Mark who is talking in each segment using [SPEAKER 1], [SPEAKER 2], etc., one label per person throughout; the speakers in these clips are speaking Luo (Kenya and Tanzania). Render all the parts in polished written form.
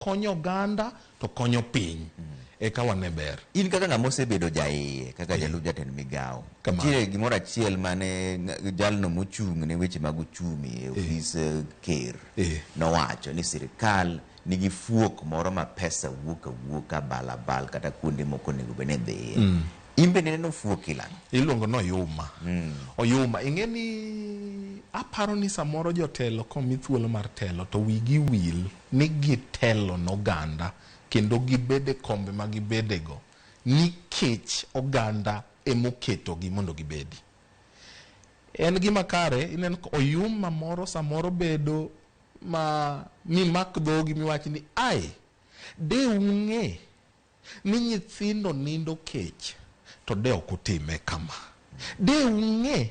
[SPEAKER 1] Konyo oganda to konyo piny eka wane ber.
[SPEAKER 2] In kaka ng'ama osebedo jaiye kaka jalup jatend migawo,
[SPEAKER 1] Kamano.
[SPEAKER 2] nitiere gimoro achiel mane jalno mochung' ne weche mag uchumi e ofis ker nowacho ni sirikal nigi fuok moro ma pesa wuok awuoka balabal kata kuonde moko onego bed ni dhiye. In bende ineno fuok ilano?
[SPEAKER 1] Iluongo ni oyuma. Oyuma. Ing'e ni aparo ni samoro jotelo komi thuolo mar telo to wigi wil ni gitelo noganda kendo gibede kombe ma gibedego nikech oganda emoketogi mondo gibedi. En gima kare, ineno ka oyuma moro samoro bedo ma mimak dhogi miwach ni ai, de ung'e ni nyithindo nindo kech to de ok utime kama. De ung'e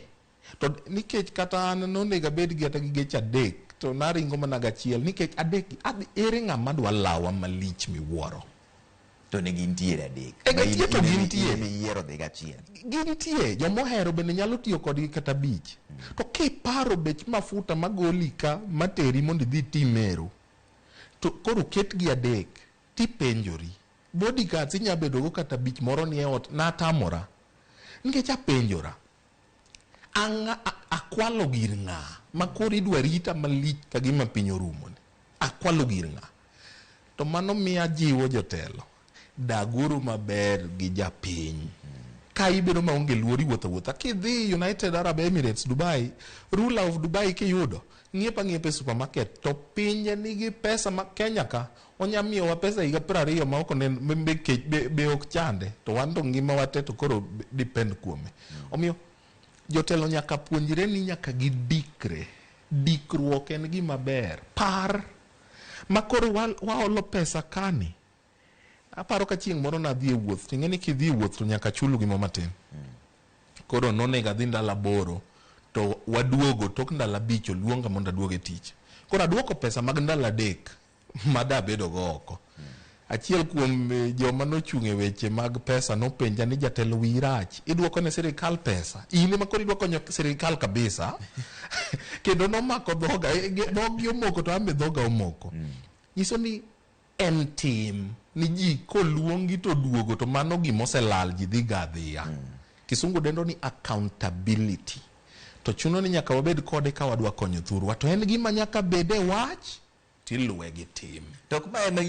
[SPEAKER 1] to nikech kata an nonego abed gi kata gi geche adek to naringo mana gachiel nikech adek gi adhi ere ng'ama dwa lawa malich miwuoro.
[SPEAKER 2] To ne gintiere adek.
[SPEAKER 1] E, gintie to gintie.
[SPEAKER 2] In emiyiero dhi gachiel.
[SPEAKER 1] Gintie, jomohero bende nyalo tiyo kodgi kata abich. To kiparo bech mafuta magoli ka materi mondo idhi iti Meru, to koro ketgi adek tipenjori. Bodyguards inya bedogo kata abich moro nie ot, natamora. Nikech apenjora, ang'a, akwalo gir ng'a ma koro idwa rita malich ka gima piny orumo ni? Akwalo gir ng'a? To mano miyo ajiwo jotelo, daguru maber gi japiny. Ka ibedo maonge luor iwuotho awuotha. Kidhi United Arab Emirates, Dubai, ruler of Dubai kiyudo, ng'iepo ang'iepa e supermarket to pinje nigi pesa ma Kenya ka onya miyowa pesa higa 20 ma ok onen be, kech be ok chande to wan to ngimawa te to koro depend kuome. Omiyo jotelo nyaka puonjre ni nyaka gidikre. Dikruok en gima ber. Par ma koro waolo pesa kani. Aparo ka chieng' moro nadhi e wuoth, to ing'e ni kidhi e wuoth to nyaka chul gimo matin. Koro nonego adhi ndalo 8 to waduogo tok ndalo 5 oluonga mondo aduog e tich. Koro aduoko pesa mag ndalo 3 madabedo go oko. Achiel kuom joma nochung' e weche mag pesa nopenja ni jatelo wiyi rach, iduoko ne sirikal pesa. In ema koro idwa konyo sirikal kabisa. Kendo nomako dhoga, dhogi omoko to an be dhoga omoko. Nyiso ni en tim ni ji koluongi to duogo to mano gima oselal ji dhi ga adhiya. Kisungu dendo ni accountability. To chuno ni nyaka wabed kode ka wadwa konyo thurwa. To en gima nyaka bed e wach tiluwe gi tim.
[SPEAKER 2] To ok ma ema